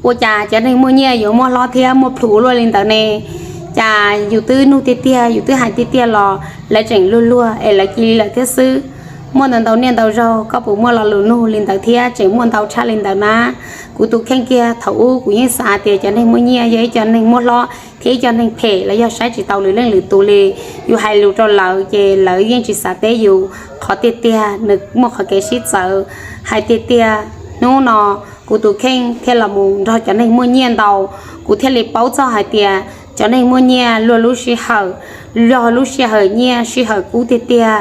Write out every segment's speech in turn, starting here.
Ua cas cov neeg muaj nyiaj yuav muaj hlob thiab muaj plhus luaj li ntawd ne? Cas yus twb nug tiag tiag, yus twb hais tiag tiag los lawv tseem luag luag es lawv cia li lawm thiab xwb. Muaj ntau ntau niaj ntau zaug koj puas muaj lo lus nug li ntawd thiab tseem muaj ntau tshaj li ntawd na? Kuv tus kheej kiag thaum ub kuv yeej xav tias cov neeg muaj nyiaj yog ib co neeg muab hlob thiab ib co neeg phem los yog saib tsis taus lwm leej lwm tus li. Yus hais lus rau lawv ces lawv yeej tsis xav teb yus. Qhov tiag tiag nws muaj qhov kev sib txawv. Hais tiag tiag hnub no kuv tus kheej thiaj los mus nrog cov neeg muaj nyiaj ntau, kuv thiaj li paub txog hais tias cov neeg muaj nyiaj luag lub sij hawm, luag lub sij hawm nyiaj sij hawm kub tiag tiag,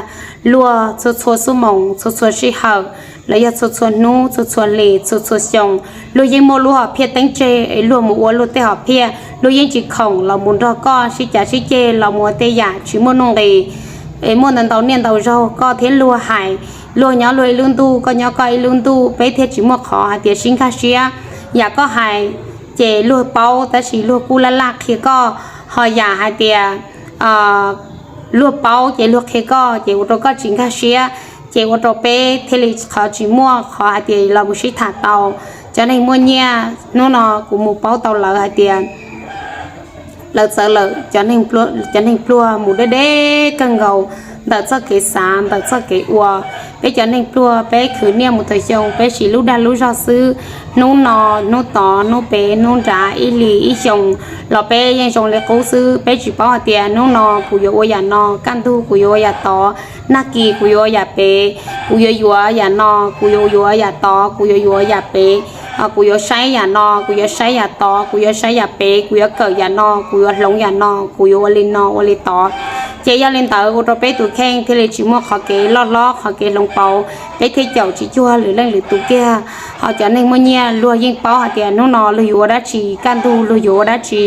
luag txhua txhua xuab moos txhua txhua sij hawm los yog txhua txhua hnub txhua txhua hlis txhua txhua xyoo, luag yeej muaj lub hom phiaj teeb tseg es luag mus ua luag tej hom phiaj, luag yeej tsis khoom los mus nrog koj sib cav sib ceg los mus ua tej yam tsis muaj nuj nqis. Es muaj ntau ntau niaj ntau zaug koj thiab luag hais, luag nyob luag ib lub ntuj, koj nyob koj ib lub ntuj, peb thiaj tsis muaj qhov hais tias sib nkag siab. Yam koj hais ces luag paub tab sis luag kuj laj laj qhia koj, ho yam hais tias luag paub ces luag qhia koj ces ua rau koj tsis nkag siab, ces ua rau peb thiaj li qhov tsis muaj qhov hais tias los mus sib tham tau. Cov neeg muaj nyiaj hnub no kuv mus paub tau lawv hais tias lawv txawv lawm, cov neeg pluag mus deb deb kawg nkaus ntawm txoj kev xav ntawm txoj kev ua. Peb cov neeg pluag peb khwv niaj mus tau xyoo, peb siv lub dag lub zog xwb. Hnub no, hnub tod, hnub pem, hnub nrad, ib hlis ib xyoo los peb yeej zoo li qub xwb. Peb tsis paub hais tias hnub no kuv yuav ua yam no, kaj ntug kuv yuav ua yam tod, nag kis kuv yuav ua yam pem, kuv yuav yuav yam no, kuv yuav yuav yam tod, kuv yuav yuav yam pem, kuv yuav saib yam no, kuv yuav saib yam tod, kuv yuav saib yam pem, kuv yuav kawm yam no, kuv yuav hloov yam no, kuv yuav ua li no ua li tod. Ces yog li ntawd ua rau peb tus kheej thiaj li tsis muaj qhov kev loj hlob qhov kev hloov pauv, peb thiaj caum tsis cuag lwm leej lwm tus kiag. Ho cov neeg muaj nyiaj luag yeej paub hais tias hnub no luag yuav ua dab tsi, kaj ntug luag yuav ua dab tsi.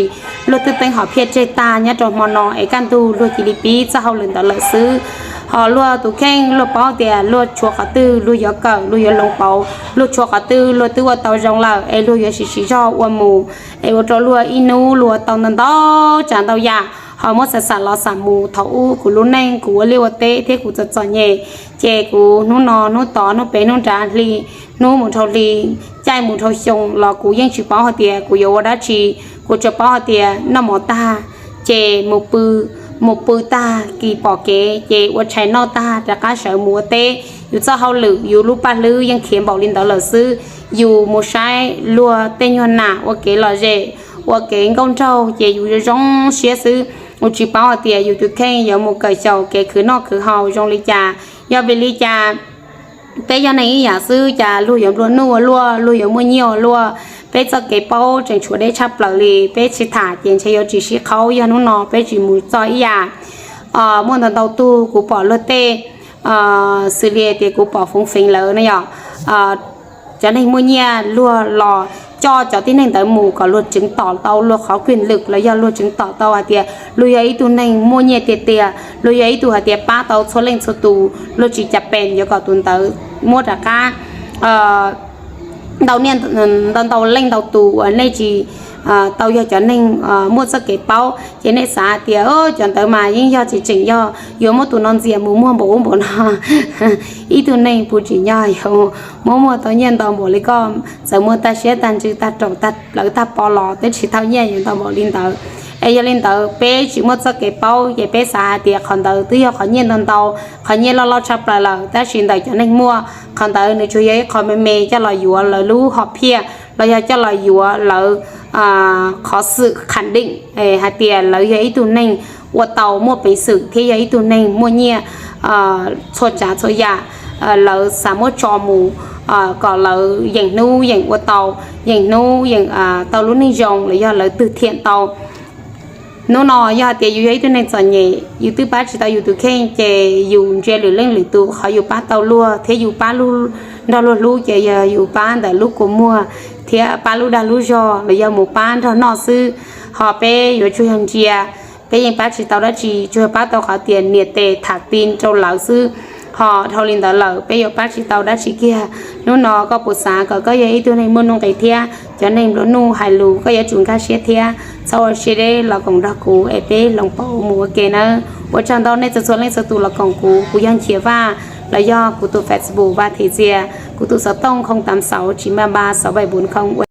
Luag twb teeb hom phiaj tseg tag nyob rau hmo no es kaj ntug luag cia li pib txoj hauj lwm ntawd lawm xwb. Ho luag tus kheej luag paub tias luag tshuav qhov twg luag yuav kawm luag yuav hloov pauv, luag tshuav qhov twg luag twb ua tau zoo lawm es luag yuav siv siv zog ua mus, es ua rau luag ib hnub luag ua tau ntau ntau tsav ntau yam. Ho muab xav xav los xav mus thaum ub kuv lub neej kuv ua liaj ua teb thiab kuv txom txom nyem, ces kuv hnub no hnub tod hnub pem hnub nrad hli, hnub mus dhau hli, caij mus dhau xyoo los kuv yeej tsis paub hais tias kuv yuav ua dab tsi. Kuv tsuas paub hais tias noj mov tag ces mus pw, mus pw tag kis pom kev ces ua tshais noj tag rov qab sawv mus ua teb. Yus txoj hauj lwm yus lub paj hlwb yeej khiav npaum li ntawd lawm xwb. Yus mus saib luag tej nyuag nam ua kev lom zem, ua kev nkauj nraug ces yus zoo zoo siab xwb. Yus tsis paub hais tias yus tus kheej yuav mus kawm xyaum kev khwv noj khwv haus zoo li cas. Yog vim li cas peb yog neeg ib yam xwb, cas luag yuav nplua nuj ua luaj, luag yuav muaj nyiaj ua luaj, peb txoj kev paub tseem tshuav deb tshaj plaws li. Peb tsis tham ces ntshe yuav tsis sib qhaub, yog hnub no peb tsis mus txog ib yam. Muaj ntau ntau tug kuv pom luag tej, xws li tias kuv pom foov feev lawm no yog cov neeg muaj nyiaj luag los coj cov tib neeg ntawd mus kom luag tseev tom tau luag qhov kuj lwm los yog luag tseev tom tau hais tias luag yog ib tug neeg muaj nyiaj tiag tiag, luag yog ib tug hais tias pab tau txhua leej txhua tus, luag tsis cas pes yuav kom tus ntawd muab rov qab. Ntau niaj ntau ntau leej ntau tus uas nej tsis tau yog cov neeg muaj txoj kev paub ces nej xav hais tias cov ntawd mas yeej yog tsis tseem yog yuav muab tus no ntxias mus muag npaum ub npaum no. Ib tug neeg puas tsim nyog yuav muab muag tau nyiaj ntau npaum li koj, txawm muag tag siab tag ntsws tag raum tag plawv tag pov los twb tsis tau nyiaj yuav ntau npaum li ntawd. Es yog li ntawd peb tsis muaj txoj kev paub ces peb xav hais tias qhov ntawd twb yog qhov nyiaj ntau ntau, qhov nyiaj loj loj tshaj plaws lawm, tab sis ntawm cov neeg muaj qhov ntawd nws tsuas yog ib qho me me coj los yuav lawv lub hom phiaj los yog coj los yuav lawv qhov xwm kham deem hais tias lawv yog ib tug neeg ua tau muaj peev xwm thiab yog ib tug neeg muaj nyiaj txhua tsav txhua yam. Lawv xav muab tso mus kom lawv yeem hnub yeem ua tau, yeem hnub yeem tau lub neej zoo los yog lawv twg thiam tau. Hnub no yog hais tias yus yog ib tug neeg txom nyem, yus twb pab tsis tau yus tus kheej ces yus ntsia lwm leej lwm tus qhov yus pab tau luag thiab yus pab nrog luag hlub ces yog yus pab ntawm lub kua muag thiab pab lub dag lub zog los yog mus pab nrog noj xwb. Ho peb yuav tsuas yog ntsia, peb yeej pab tsis tau dab tsi, tsuas yog pab tau qhov tias nias tes tham ti rau lawv xwb. Ho dhau li ntawd lawm peb yuav pab tsis tau dab tsi kiag. Hnub no koj puas xav kom koj yog ib tug neeg muaj nuj nqis thiab cov neeg nplua nuj hais lus koj yuav tsum nkag siab thiab txhob ua siab deb los koom nrog kuv es peb hloov pauv mus ua ke nawb. Ua tsaug ntau nej txhua txhua leej txhua tus los koom kuv, kuv yog Nchiav Vaj los yog kuv tus Facebook Vaj Thim Txias, kuv tus xov tooj không tám sáu chín ba ba sáu bảy bốn không.